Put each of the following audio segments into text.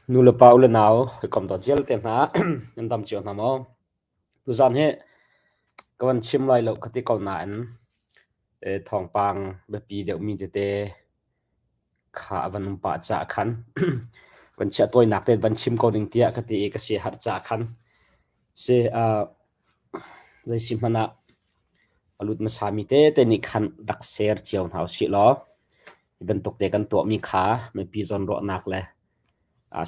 Nulepa u le nau hawikom dawt vialte hna nan dam cio hna maw? Tuzaan hi ka van chim lai lo ka ti ko nain thawngpang biapi deuhmi tete kha a van um pah caah khan van chiah tawinak tein van chim ko ding tiah ka ti i ka siaherh caah khan si zei si hmanh ah a lut hmasami tete nih khan rak share cio hna usih law hi bantuk te kan tuahmi kha mipi zawnruahnak le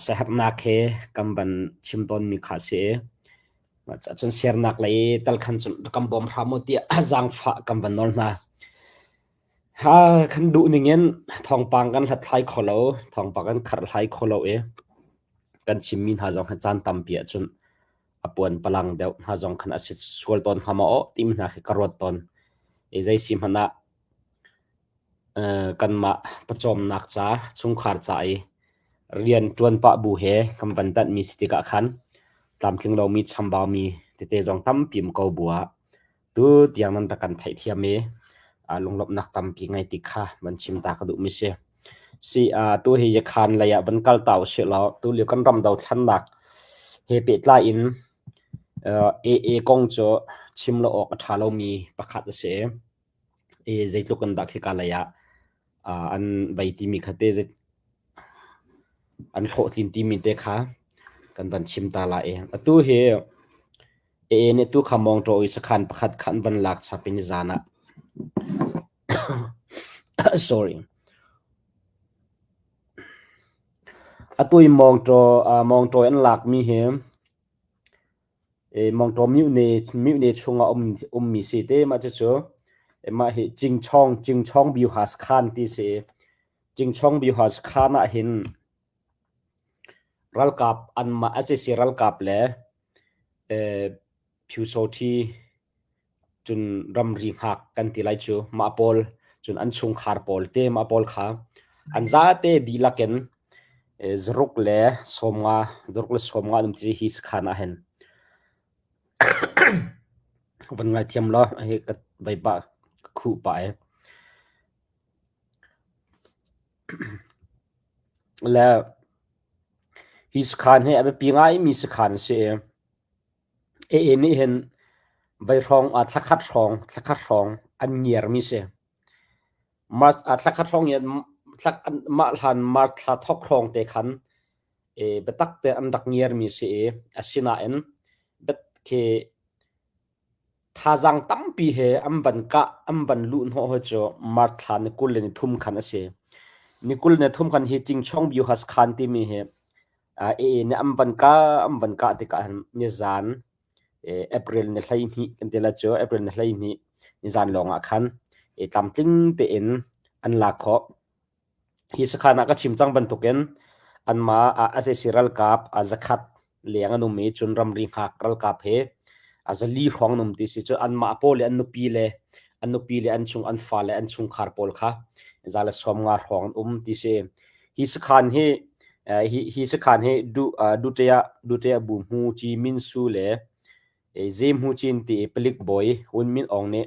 siaherhnak he kan van chim tawnmi kha a si i cun share-nak lei tal khan cun rak kan bawm hram u tiah zaangfah kan van nawl hna. Ha kan duh ning in thawngpang kan hlathlai kho lo, thawngpang kan kharhlai kho lo i kan chimmi hna zong hi caan tampi ahcun a puan palang deuh hna zong khan a si sual tawn hnga maw timi hna khi ka ruat tawn. I zei si hmanh ah kanmah pawcawmnak ca, chungkhar ca i rian ṭuan pah bu he kan van tanhmi si tikah khan tlamtling lomi chambaumi tete zong tampi um ko bu ah tu tiang nan rak kan theihthiam i lunglawmhnak tampi ngei ti kha van chim ta ka duhmi si. Si tu hi Yakhan lei ah van kal ta usih law tulio kan ram dothlennak he pehtlai in AA kong cu chim lo awk a ṭha lomi pakhat a si i zeitluk in dah khika lei ah an vei timi kha te an hlawhtlin timi te kha kan van chim ta lai i atu hi AA nih tu kha mawngṭaw i sakhan pakhat kha an van lak chap in zan ah sorry atu i mawngṭaw mawngṭaw an lakmi hi mawngṭaw myone myone chungah um ummi si te mah cucu mah hi Cingchawng Cingchawng Byuha sakhan ti si Cingchawng Byuha sakhan ah hin Ralkap anmah sac ralkap le Pyusawṭhi cun ramri hngak kan ti lai cu mah pawl cun an chungkhar pawl te mah pawl kha an zate dihlak in zaruk le 50 zaruk le 50 an um ti hi sakhan ah hin van ngaithiam law hi ka vei pah ka khuh pah e. Le hi sakhan hi a biapi ngaimi sakhan a si i AA nih hin voi hrawng ah thlakhat hrawng thlakhat hrawng an ngiarmi si. March ah thlakhat hrawng i mah hlan March thla thawk hrawng te khan biatak te an rak ngiarmi si i asinain bet khi Thazaang tampi he an van kah, an van luhhnawh hoi cu March thla ni 23 khan a si. Ni 23 khan hi Cingchawng Byuhas khan timi hi AA nih an van kah, an van kah tikah hin nizan April ni 12 kan ti lai cu, April ni 12 nizan lawng ah khan tlamtling tein an lak khawh. Hi sakhan ah ka chim cang bantukin anmah sac ralkap zakhat leng an um i cun ramri hngak ralkap he zali hrawng an um ti si. Cun anmah pawl le an nupi le an nupi le an chung an fale an chungkhar pawl kha za le 50 hrawng an um ti si. Hi sakhan hi hi hi sakhan hi du Dutea Dutea Bu Hmu Ci Min Su le Zeihmucin ti i palik bawi Wun Min Aung nih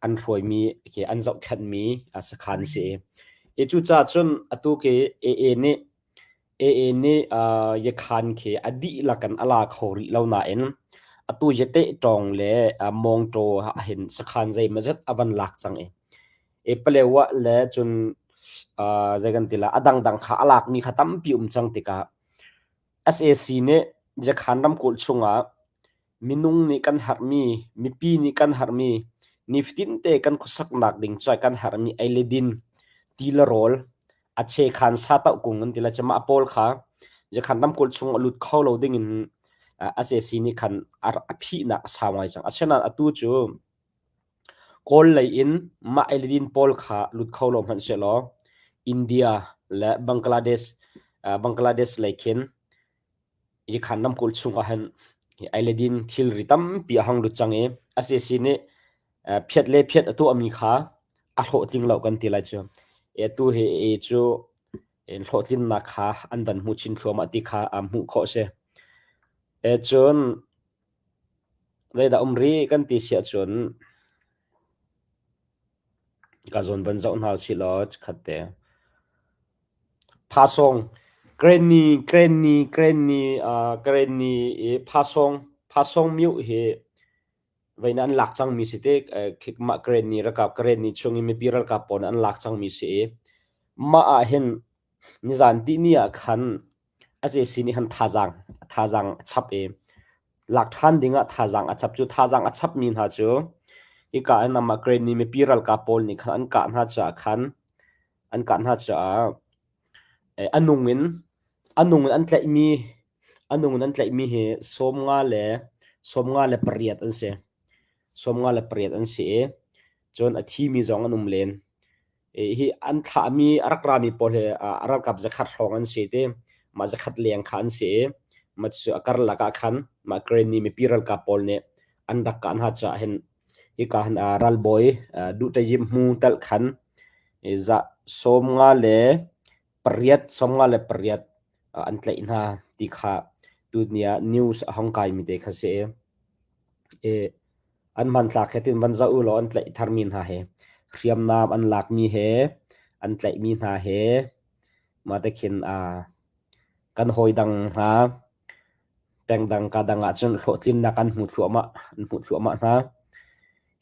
an hruaimi khi an zohkhenhmi sakhan a si i cucaah cun atu khi AA nih AA nih Yakhan khi a dihlak in a la kho rih lo nain atu Yatehtawng le Mawngtaw ahhin sakhan zeimawzat a van lak cang i Palewa le cun zei kan ti lai a dangdang kha a lakmi kha tampi um cang tikah Sac nih Yakhan ramkulh chungah minung nih kan herhmi, mipi nih kan herhmi, nifatinte kan khuasaknak ding caah kan herhmi ei le din, ti le rawl, a chekhan sa tohkung an ti lai cu mah pawl kha Yakhan ramkulh chung a lut kho lo dingin sac nih khan a phihnak a sau ngai cang. Asinain atu cu Kawl lei in mah eidin pawl kha lut kho lo hmanh sehlaw India le Bangladesh Bangladesh lei khin Yikhan ramkulh chung ah hin eidin thilri tampi a hung lut cang i sac nih phiat le phiat a tuahmi kha a hlawhtling lo kan ti lai cu. Atu hi cu hlawhtlinnak kha an van hmu chin thluahmah ti kha hmuh khawh a si. Cun Zeidah um rih kan ti si ahcun ka zawn van zoh hna usih law chikkhat te. Phasawng. Karenni Karenni Karenni Karenni i Phasong Phasong myo hi vein an lak cangmi si te mah Karenni ralkap Karenni chung i mipi ralkap pawl an lak cangmi si i mah ah hin nizan tihni ah khan sac nih khan thazaang thazaang a chap i lak ṭhan ding ah thazaang a chap. Cu thazaang a chapmi hna cu hika in amah Karenni mipi ralkap pawl nih khan an kah hna caah khan an kah hna caah a nung in a nung in an tlaihmi a nung in an tlaihmi hi 58 an si. 58 an si i cun a thimi zong an um len. Hi an thlahmi a rak rami pawl hi a ralkap zakhat hrawng an si ti mah zakhat leng kha an si i mah cu a karlak ah khan mah Karenni mipi ralkap pawl nih an rak kah hna caah hin hika hin ralbawi Duhtayim Hmu telh khan za 58 58 an tlaih hna ti kha tuni ah news a hong kaimi te kha si i an hmanthlak he tin van zoh u law an tlaih tharmi hna he hriamnam an lakmi he an tlaihmi hna he mah te khin kan hawi dang hna pengdang ka dang ahcun hlawhtlinnak an hmu thluahmah an hmuh thluahmah hna.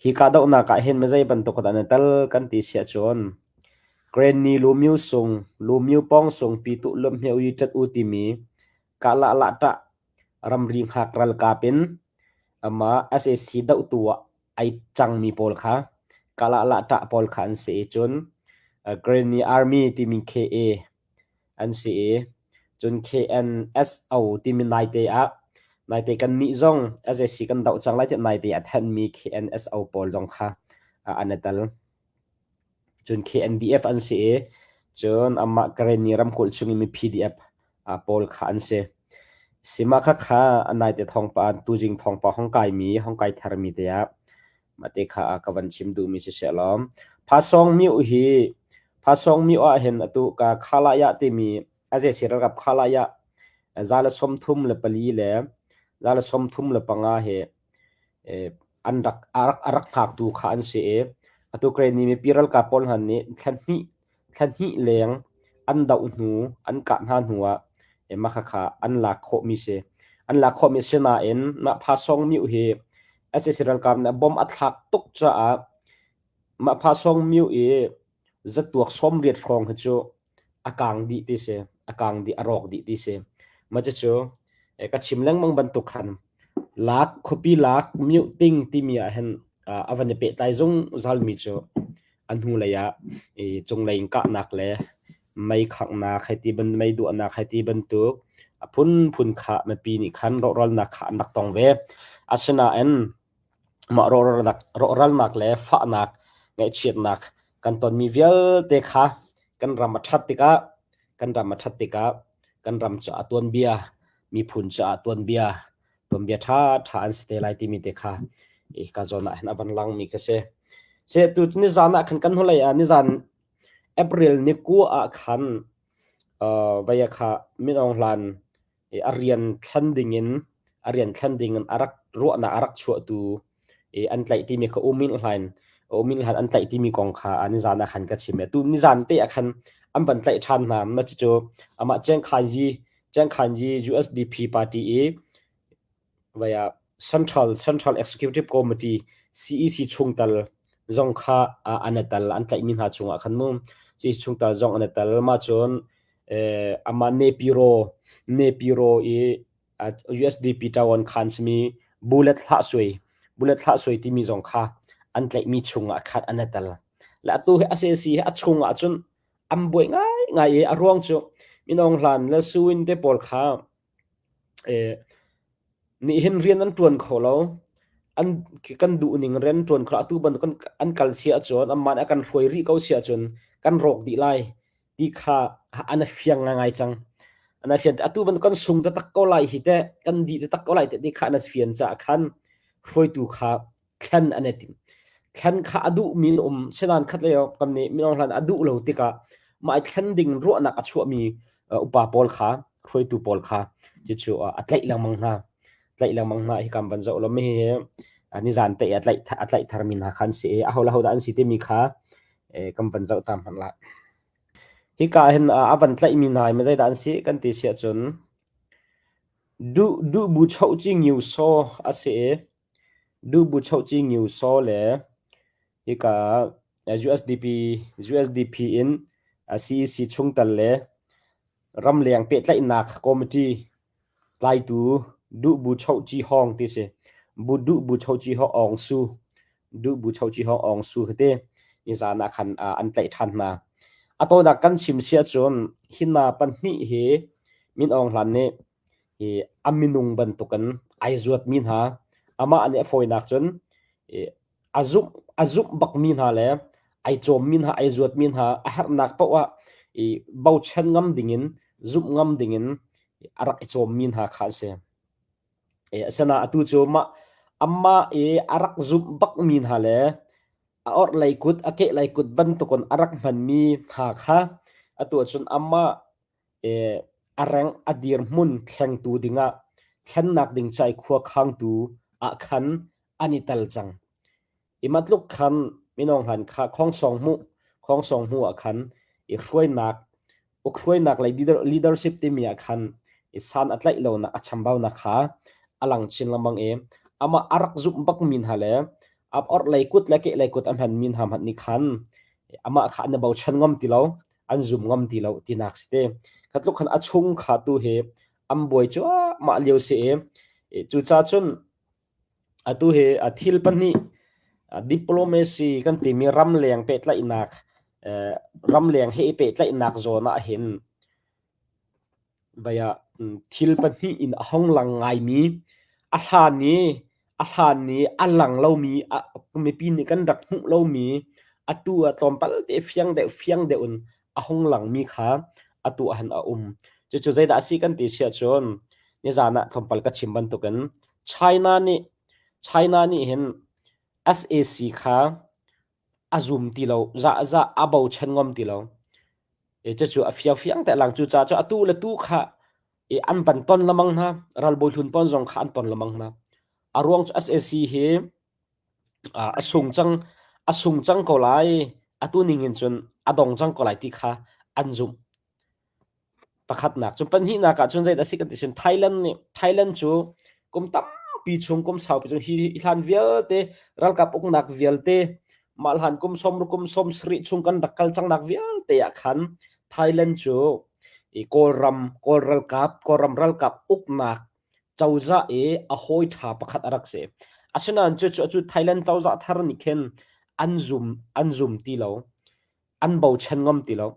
Hi kahdohnak ah hin mizei bantuk dah na tel kan ti siah cun Granny Lumyu sung Lumyu pawng sung pitu lumhmeu yi cat u timi kahlah lah ṭah ramri hngak ralkap in amah sac dohtu ah ai cangmi pawl kha kahlah lah ṭah pawl kha an si i cun Granny Army timi KA an si i cun KNSO timi naite ah naite kannih zong sac kan doh cang lai tiah naite a thenmi KNSO pawl zong kha an i tel. Cun KNDF an si i cun amah Karenni ramkulh chung i PDF pawl kha an si. Sima kha kha naite thawngpa tuzing thawngpa hong kaimi hong kai tharmi te ah Mah te kha ka van chim duhmi si seh law Phasawng myo hi Phasawng myo ah hin atu ka Khalaya timi Azesi ralkap Khalaya 134 le 135 hi an rak a rak a rak hngaktu kha an si i atu Karenni mipi ralkap pawl hna nih thla hnih thla hnih leng an doh hnu an kah hna hnu ah mah khakha an lak khawhmi si. An lak khawhmi si nain mah Phasawng myo hi sac ralkap nih bomb a thlak tuk caah mah Phasawng myo i zatuak 80 hrawng hi cu a kang dih ti si. A kang dih, a rawk dih ti si. Mah cucu ka chim lengmang bantuk khan lak khuapi lak myo ting timi ah hin a van i pehtlai zungzalmi cu a hnulei ah i cunglei in kahnak le mei khanghnak hei ti ban mei duahnak hei ti bantuk a phunphun kha mipi nih khan rawhralnak kha an rak tong ve. Asinain mah rawhralnak rawhralnak le fahnak ngaihchiatnak kan tonmi vialte kha kan ram a ṭhat tikah kan ram a ṭhat tikah kan ram caah tuanbia miphun caah tuanbia tuanbia ṭhaṭha an si te lai timi te kha ka zawn ah hin a van langmi ka si. Se tu nizan ah khan kan hnulei ah nizan April ni ku ah khan vaya kha Min Aung Hlan a rian thlen ding in a rian thlen ding in a rak ruahnak a rak chuahtu an tlaih timi kha U Min Hlain U Min Hlain an tlaih timi kong kha nizan ah khan ka chim. Tu nizan te ah khan an van tlaih ṭhan hna. Mah cucu amah Chiang Kai-yi Chiang Kai-yi USDP party i vaya Central Central Executive Committee CEC chungtel zong kha an i tel an tlaihmi hna chungah khan mu CEC chungtel zong an i tel mah cun amah Nepiro Nepiro i USDP ṭawan khan simi bullet hlah sui bullet hlah sui timi zong kha an tlaihmi chungah khan an i tel le atu hi SAC hi a chungah cun an buai ngaingai i a ruang cu Min Aung Hlaing le Suwin te pawl kha nihin rian an ṭuan kho lo. An kan duhning rian an ṭuan kho lo. Atu bantuk an kal si ahcun anmah nih a kan hruai rih ko si ahcun kan rawk dih lai ti kha an i fiang ngaingai cang. An i fian. Atu bantuk kan sung taktak ko lai hi teh, kan dih taktak ko lai teh ti kha an i fian caah khan hruaitu kha thlen an i tim. Thlen kha a duhmi an um. Sinain khat lei ah kan nih Min Aung Hlaing a duh lo tikah mah i thlen ding ruahnak a chuahmi upa pawl kha, hruaitu pawl kha cucu a tlaih lengmang hna. Tlaih lengmang hna hi kam van zoh law hihi nizan te i a tlaih a tlaih tharmi hna kha an si i aho le hodah an si timi kha kan van zoh ta hmanh lai. Hika hin a van tlaihmi hna hi zeidah an si kan ti si ahcun duh duh bu choh ci ngiu saw a si i duh bu choh ci ngiu saw le hika USDP USDP in CEC chungtel le ramleng pehtlaihnak committee Tlaitu Duh Bu Choh Ci Hawng ti si. Bu Duh Bu Choh Ci Hawng Aung Su. Duh Bu Choh Ci Hawng Aung Su khi ti nizaan ah khan an tlaih ṭhan hna. A tawinak kan chim si ahcun hi hna pahnih hi Min Aung Hlaing nih hi a minung bantukin ai zuatmi hna amah nih a fawinak cun a zumh a zumh bakmi hna le ai cawmmi hna ai zuatmi hna a herhnak paoh ah i bochan ngam dingin zumh ngam dingin a rak i cawmmi hna kha an si. E, asinain atu cu mah amah i a rak zumh bakmi hna le a orhlei kut a kehlei kut bantukin a rak hmanmi hna kha atu ahcun amah a reng a dirhmun thlengtu dingah thlennak ding ca i khua khangtu ah khan an i tel cang. I mah tluk khan minung han kha khongsong hmuh khongsong hmu ah khan i hruainak uk hruainak lei leadership timi ah khan i san a tlaih lonak a chambaunak kha a lang chin lengmang i amah a rak zumh bak mi hna le a orhlei kut le kehlei kut a hman mi hna hmanh nih khan amah kha an i bochan ngam ti lo an zum ngam ti lo tinak si te. Kha tluk khan a chung kha tu hi an buai cuahmah lio si i cucaah cun atu hi a thil pahnih diplomacy kan timi ramleng pehtlaihnak ramleng he i pehtlaihnak zawn ah hin Vai ah thil pahnih in a hong lang ngaimi, a hlan i a hlan i a lang lomi, mipi nih kan rak hmuh lomi, atu ah tlawmpal te fiang deuh fiang deuh in a hung langmi kha atu ah hin a um. Cucu zeidah a si kan ti si ahcun nizan ah tlawmpal ka chim bantukin China nih China nih hin sac kha a zum ti lo, zah zah a bochan ngam ti lo. E cucu a fiang fiang te lang cu ca cu atu le tu kha e an van ton lamang hna ralbawi hlun pon zong kha an ton lamang hna. A ruang cu sac hi a sung cang a sung cang ko lai atu ning in cun a dong cang ko lai ti kha an zumh. Pakhatnak cun pahnihnak ah cun zeidah a si kan ti sin Thailand nih Thailand cu kum tampi chung kum saupi chung hi hlan vialte ralkap uknak vialte mah hlan kum sawm kum sawm sarih chung kan rak kal cangnak vialte ah khan Thailand cu i Kawlram Kawl ralkap Kawlram ralkap uknak cozah i a hawi ṭha pakhat a rak si. Asinain cu cu Thailand cozah thar nih khin an zum an zum ti lo. An bochan ngam ti lo.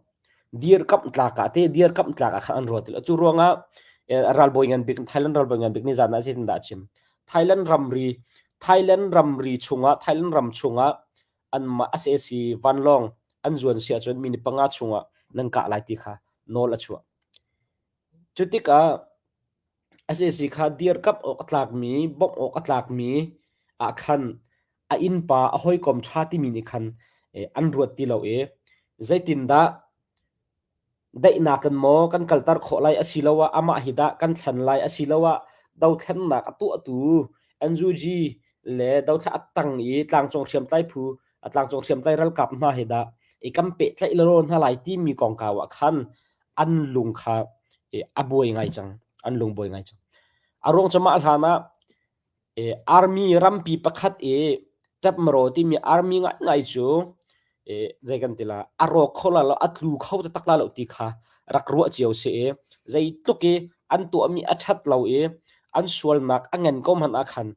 Dirkamh tlak ah te dirkamh tlak ah khan an ruat ti lo. Cu ruangah ralbawi ngan bik Thailand ralbawi ngan bik nih zan ah zeitindah a chim? Thailand ramri Thailand ramri chungah Thailand ram chungah anmah sac vanlawng an zuan si ahcun minute panga chungah nan kah lai ti kha nawl a chuah. Cu tikah sac kha dirkamh awk a tlakmi, bawmh awk a tlakmi ah khan a innpa a hawikom ṭha timi nih khan an ruat ti lo i zeitindah daihnak in maw kan kalter khawh lai asiloah amah hi dah kan thlen lai asiloah dothlennak a tuahtu NUG le dothla a tang i tlangcung hriamtlai phu a tlangcung hriamtlai ralkap hna hi dah i kan pehtlaih lelaw hna lai timi kongkau ah khan an lung kha a buai ngai cang an lung buai ngai cang a ruang cu mah hlan ah army rampi pakhat i Ṭapmaraw timi army ngaingai cu zei kan ti la a rawk kho la lo a tlu kho taktak la lo ti kha rak ruah cio si i zeitluk i an tuahmi a ṭhat lo i an sualnak a ngen ko hmanh ah khan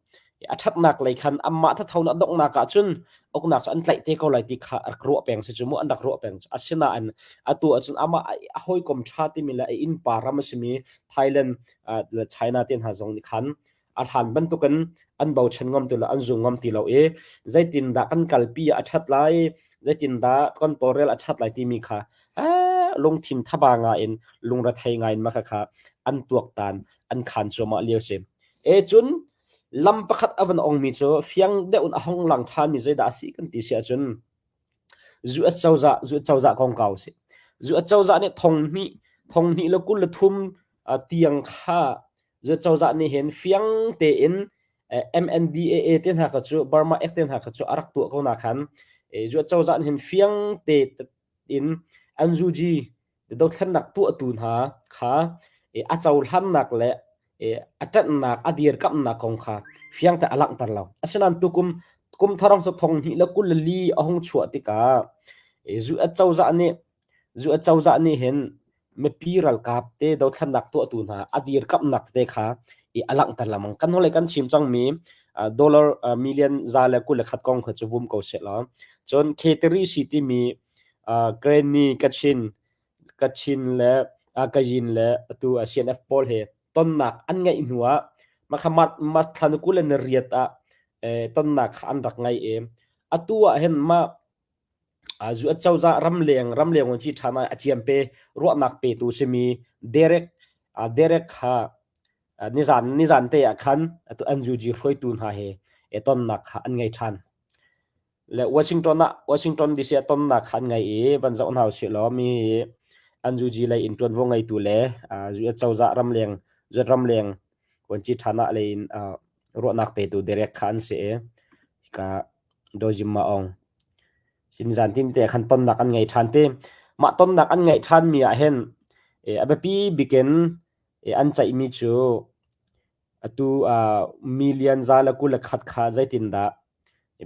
a ṭhatnak lei khan anmah thatho na donghnak ah cun uknak cu an tlaih te ko lai ti kha rak ruah peng si cu mu an rak ruah peng asinain atu ahcun amah a hawikom ṭha timi le a innpa ram a simi Thailand le China te hna zong nih khan a hlan bantukin an bochan ngam ti lo an zum ngam ti lo i zeitindah kan kalpi ah a ṭhat lai zeitindah kan tawlrel a ṭhat lai timi kha lungthin thaba ngai in lungrethei ngai in mah kha an tuaktan an khan cuahmah lio si e cun lam pakhat a van ongmi cu fiang deuh in a hong lang ṭhanmi zeidah a si kan ti si ahcun US cozah US cozah kongkau a si. US cozah nih thong hnih thong hnih le 23 tiang kha US cozah nih hin fiang tein MNDAA te hna kha cu Burma Act te hna kha cu a rak tuah ko na khan US cozah nih hin fiang te in NUG. Dothlennak tuahtu hna kha a cohlannak le a ṭanhnak a dirkamhnak kong kha fiangte a langhter lo. Asinain tukum kum thar cu thong hnih le 24 a hung chuah tikah US cozah nih US cozah nih hin mipi ralkap te dothlennak tuahtu hna a dirkamhnak tete kha a langhter lengmang. Kan hnulei kan chim cangmi dollar million 121 kong kha cu vum ko seh law cun K3C timi Granny Kachin Kachin le Kayin le atu CNF pawl he tonnak an ngeih hnu ah makha March thla ni 28 ah tonnak kha an rak ngei i atu ah hin mah US cozah ramleng ramleng vuanci ṭha ngai a ciampe ruahnak petu simi Derek Derek kha nizan nizan te ah khan atu NUG hruaitu hna he tonnak kha an ngei ṭhan. Le Washington ah Washington DC ah tonnak kha an ngei i van zoh hna usih law mi NUG lei in ṭuanvo ngeitu le US cozah ramleng US ramleng vuanci ṭha nah lei in ruahnak petu Derek kha an si i hika Dojim Maung Sinzan tin te khan tonnak an ngei ṭhan te. Mah tonnak an ngeih ṭhanmi ah hin a biapi bikin an ceihmi cu atu million 121 kha zeitindah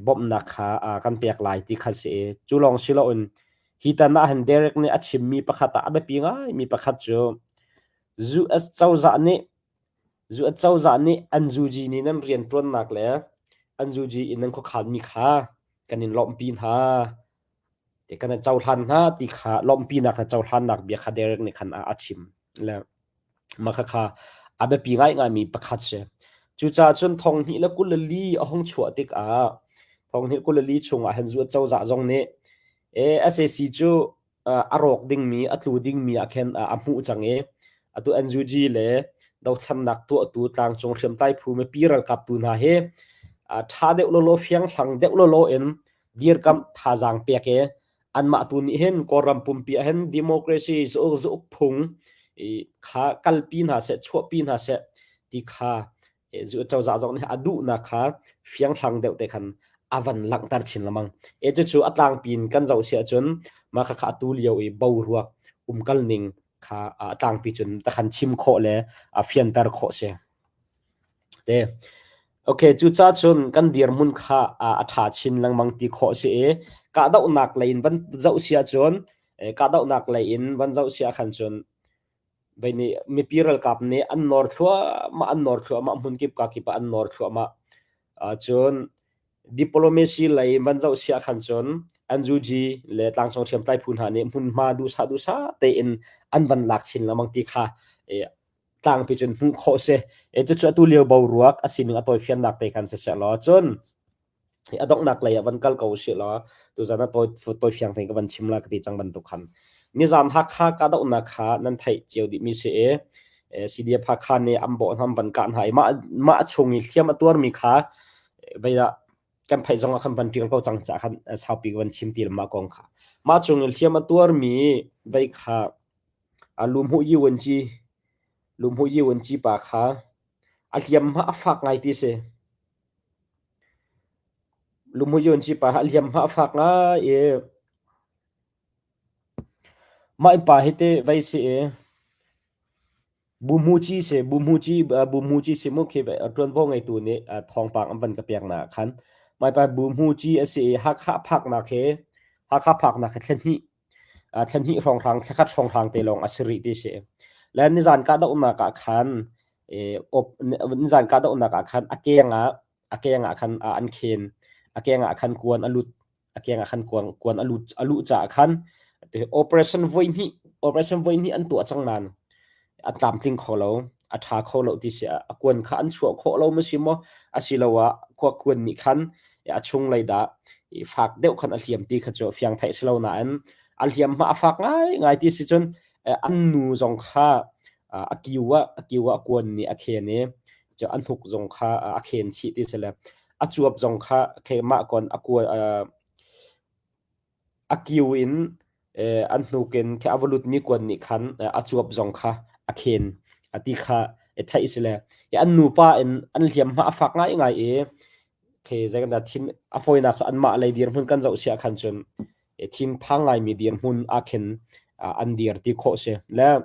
bawmhnak kha kan pek lai ti kha si i cu lawng si loin hi tan ah hin Derek nih a chimmi pakhat ah a biapi ngaimi pakhat cu US cozah nih US cozah nih an zuji nih nan rianṭuannak le an zuji in nan khuakhanmi kha kan in lawmhpi hna ti kan in cohlan hna ti kha lawmhpinak le cohlannak bia kha Derek nih khan a chim le mah khakha a biapi ngaingaimi pakhat si. Cucaah cun 2024 a hung chuah tikah 2024 chungah hin US cozah zong nih SAC cu a rawk dingmi a tlu dingmi ah khin a hmuh cang i atu NUG le dothlennak tuahtu tlangcung hriamtlai phu mipi ralkap tu hna hi ṭha deuh lawlaw fianghlang deuh lawlaw in dirkamh thazaang pek i anmah tu nih hin Kawlram pumpi ah hin democracy zauk phung kha kalpi hna seh chuahpi hna seh ti kha cozah zong nih a duhnak kha fianghlang deuh te khan a van langhter chin lengmang. E cucu a tlangpi in kan zoh si ahcun mah khakha atu lio i boruak umkal ning kha a tlangpi cun takhan chim khawh le a fianter khawh si. Te. Okay, cucaah cun kan dirhmun kha a ṭha chin lengmang ti khawh si i kahdohnak lei in van zoh si ahcun kahdohnak lei in van zoh si ahkhan cun Vei nih mipi ralkap nih an nawr thluahmah, an nawr thluahmah, hmunkip kakip ah an nawr thluahmah. Cun diplomacy lei van zoh siah khan cun NUG le tlangcung hriamtlai phu hna nih hmunhma duhsah duhsah tein an van lak chin lengmang ti kha tlangpi cun hmuh khawh si. Cucu atu lio boruak a sining a tawifiannak te khan siseh law cun a donghnak lei ah van kal ko usih law tuzan ah tawi tawi fiang tein ka van chim la ka ti cang bantuk khan nizan Hakha kahdohnak kha nan theih cio dih mi si i CDF Hakha nih an bawh hna van kah hna i mah mah chung i hliam a tuarmi kha vei ah kan theih zong ah khan van ṭial ko cang caah khan saupi ka van chim ti mah kong kha mah chung i hliam a tuarmi vei kha lumhu yi wan ci lumhu yi wan ci pa kha a hliam hma a fak ngai ti si Lumuyon-ci pa a hliamhma a fak ngai i mah pa hi teh vei si i buhmuci si buhmuci buhmuci si mu khi ṭuanvo ngeitu nih thawngpang an van ka pek nak ah khan mah pa buhmuci a si i Hakha phaknak hi Hakha phaknak hi thla hnih thla hnih hrawnghrang thla khat hrawnghrang te lawng a si rih ti si. Le nizan kahdohnak ah khan nizan kahdohnak ah khan a keng ah a keng ah khan an khen a keng ah khan kuan a lut a keng ah khan kuan kuan a lut a luh caah khan operation voi hnih operation voi hnih an tuah cang nain a tlamtling kho lo a ṭha kho lo ti si a kuan kha an chuah khawh lo ma si maw asiloah khua kuan nih khan a chung lei dah fak deuh khan a hliam ti kha cu fiang theih si lo nain a hliam hma a fak ngai ngai ti si cun an nu zong kha a kiu ah a kiu ah kuan nih a khen i cu an hnuk zong kha a khen chih ti si le a cuap zong kha mah kon a kua A kiu in an hnuk in khi a va lutmi kuan nih khan a cuap zong kha a khen a ti kha theih a si le an nupa in an hliamhma a fak ngaingai i khi zei kan dah thin a fawinak cu anmah lei dirhmun kan zoh si ah khan cun thinphang ngaimi dirhmun ah khin. an dir ti khawh si. Le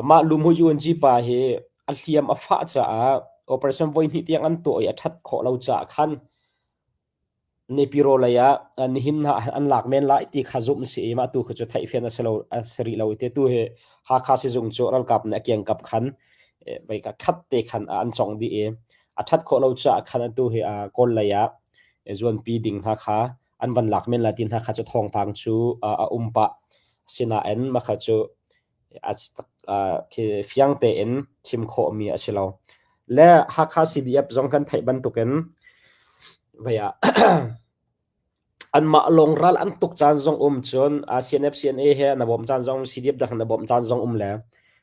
mah Lumhu UNG pa hi a hliam a fah caah operation voi hnih tiang an tuah i a ṭhat khawh lo caah khan Nepiro lei ah nihin ah an lak men lai ti kha zumh si i mah tu kha cu theihfian a si lo a si rih lo i te tu hi Hakha sizung cu ralkap nih a kiangkap khan vei ka khat te khan an cong dih i a ṭhat khawh lo caah khan atu hi Kawl lei ah zuanpi ding hna kha an van lak men lai ti hna kha cu thawngpang cu a um pah. Asinain mah kha cu khi fiang tein chim khawhmi a si lo. Le Hakha CDF zong kan theih bantukin vei ah anmah lawng ral an tuk caan zong um cun CNF CNA he na bawmh caan zong CDF dang na bawmh caan zong um le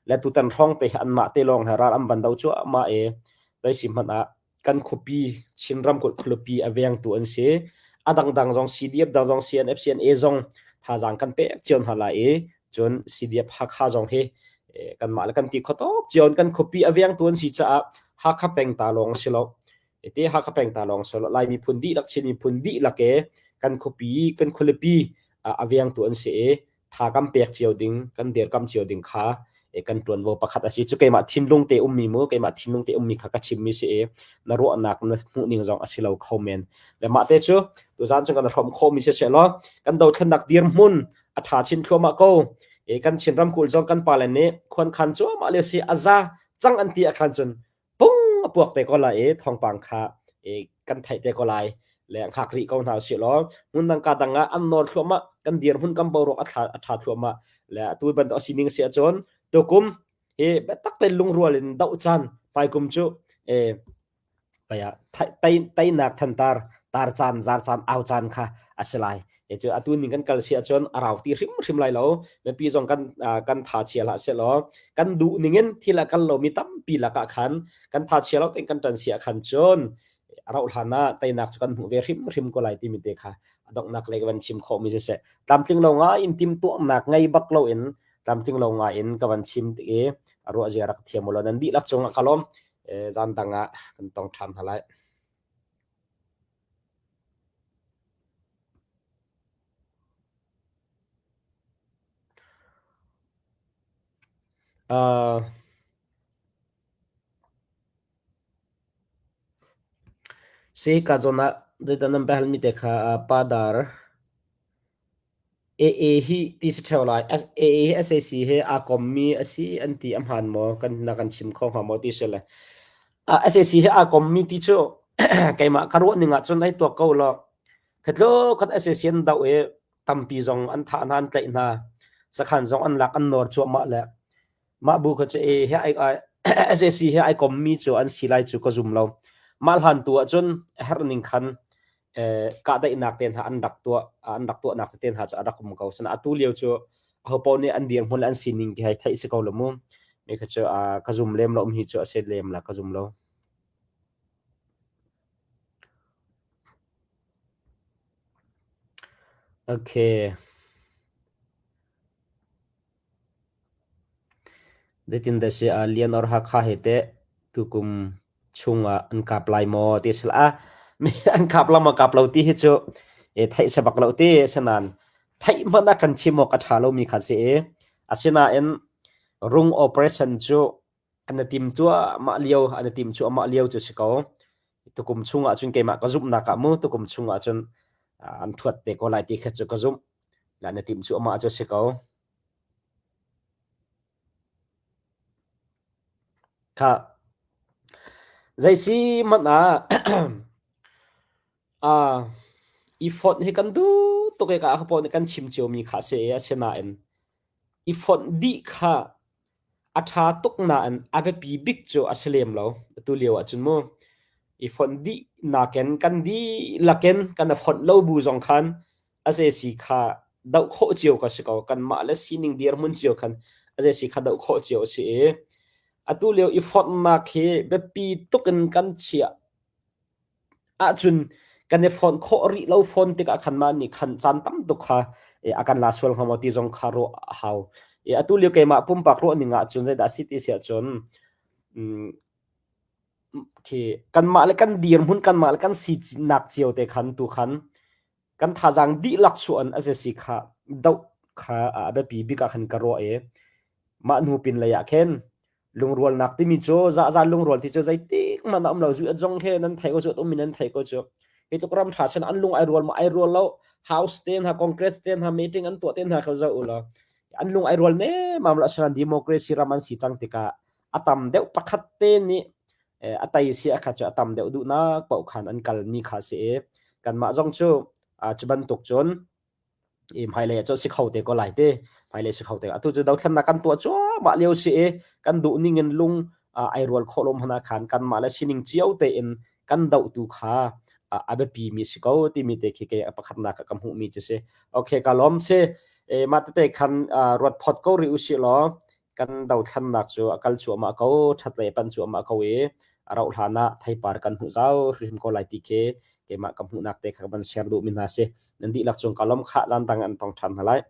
le tutan hrawng te hi anmah te lawng he ral an van do cuahmah i zeisi hmanh ah kan khuapi Chin ramkulh khualipi a vengtu an si. A dangdang zong CDF dang zong CNF CNA zong thazaang kan pek cio hna lai i cun CDF Hakha zong hi kanmah le kan ti kho tuk cio in kan khuapi a vengtu an si caah Hakha peng ta lawng si lo. Ete Hakha peng ta lawng si lo. Lai miphun dihlak Chin miphun dihlak e kan khuapi kan khualipi a vengtu an si i tha kan pek cio ding kan dirkam cio ding kha kan ṭuanvo pakhat a si cu keimah thinlung te ummi mu keimah thinlung te ummi kha ka chimmi si i na ruahnak na hmuhning zong a si lo kho men le mah te cu tuzan cu kan hrawm khawhmi si seh law kan dothlennak dirhmun a ṭha chin thluahmah ko e kan Chin ramkulh zong kan pale nih khuankhan cuahmah le si a za cang an ti ah khan cun pung a puak te ko lai i thawngpang kha i kan theih te ko lai le hngak rih ko hna usih law hmun dang ka dang ah an nawl thluahmah kan dirhmun kan boruak a thla a tha thluahmah le atu bantuk a sining si ahcun tukum hi biatak tein lungrual in doh caan hmaikum cu e paya teinak thantar tar caan zar caan au caan kha a si lai e cu atu ning kan kal si ahcun a rau ti hrimhrim lai lo mipi zong kan kan tha chia hlah seh law kan duh ningin thil a kal lomi tampi lakah khan kan tha chia lo tein kan ṭan si ah khan cun a rauh hlan ah teinak cu kan hmuh ve hrimhrim ko lai timi te kha a donghnak lei ka van chim khawhmi siseh tlamtling lo ngai in timhtuahnak ngei bak lo in tlamtling lo ngai in ka van chim tik i a ruah zia rak thiam ulaw nan dihlak cungah ka lawm zan dang ah kan tong ṭhan hna lai. Uh, si ka zawn ah zeidah nan biahalmi te kha uh, pa dar AA hi ti si ṭheo lai. AA hi SAC he aa kommi a si an ti a hmaan maw? Kan na kan chim kho hnga maw ti si le. Uh, SAC he aa kommi ti cu keimah ka ruah ning ah cun ai tuak ko law. Khatlo kan SAC an doh i tampi zong an thah hna an tlaih hna sakhan zong an lak an nawr cuahmah le mah bu kha cu e he ai SAC he ai kommi cu an si lai cu ka zum lo mah hlan tu ahcun a herh ning khan kahdaihnak te hna an rak tuah an rak tuahnak te hna cu a rak um ko sana atu lio cu aho paoh nih an dirhmun le an sining ti hei theih si ko lo mu mi kha cu ka zum lem lo um hi cu a si lem la ka zum lo Okay. Zeitindah si a Lian or Hakha he teh tukum chungah an kap lai maw ti sila ah an kap lo maw kap lo ti hi cu e theih se bak lo ti asinain theih hmanh ah kan chim awk a ṭha lomi kha si i asinain rung operation cu an i tim cuahmah lio an i tim cuahmah lio cu si ko. Tukum chungah cun keimah ka zumhnak ah mu tukum chungah cun an thuat te ko lai ti kha cu ka zumh. La na tim cuahmah cu si ko. Kha zei si hmanh ah ah i fonh hi kan duh tuk i ka pawl nih kan chim ciomi kha si i asinain i fonh dih kha A ṭha tuk nain a biapi bik cu a si lem lo. Atu lio ahcun mu i fonh dih nakin kan dihlak in kan i fonh lo bu zong khan a zeisi kha doh khawh cio ka si ko. Kanmah le sining dirhmun cio khan a zeisi kha doh khawh cio a si i atu lio i fonhnak hi biapi tuk in kan chiah ahcun kan i fonh khawh rih lo fawn tikah khan mah nih khan caan tam tuk kha a kan la sual hnga maw ti zong kha ruah a hau. I atu lio keimah pumpak ruah ning ahcun zeidah a si ti si ahcun khi kanmah le kan dirhmun kanmah le kan sinak cio te khan tu khan kan thazaang dihlak chuah in a si kha doh. kha a biapi bik ah khan ka ruah i mah hnu pin lei ah khin lungrualnak timi cu zahzan lungrual ti cu zeitik hmanh a um lo. Zu at zong he nan theih ko cu, at um in nan theih ko cu. Hi tluk ram tha sen an lung ai rual ma ai rual lo. House te hna, Congress te hna meeting an tuah te hna kha zoh u law an lung ai rual ne mam lo. Asinain democracy ram an si cang tikah a tam deuh pakhat te nih a tai si a kha cu a tam deuh duhnak paoh khan an kal mi kha si i kanmah zong cu cu bantuk cun i hmailei ah cun si kho te ko lai te. Hmailei si kho te. Atu cu dothlennak kan tuah cuahmah lio si i kan duh ning in lung ai rual khawh lo hmanh ah khan kanmah le sining cio tein kan dohtu kha a biapi mi si ko timi te khi kei a pakhatnak ah ka hmuh mi cu si. Okay, ka lawm si. E mah tete khan ruat phot ko rih usih law kan dothlennak cu a kal cuahmah ko, ṭhat lei a panh cuahmah ko i a rauh hlan ah theipar kan hmuh zau hrimhrim ko lai ti khi keimah ka hmuhnak te kha ka van share duhmi hna si. Nan dihlak cung ka lawm khah. Zan dang an tong ṭhan hna lai.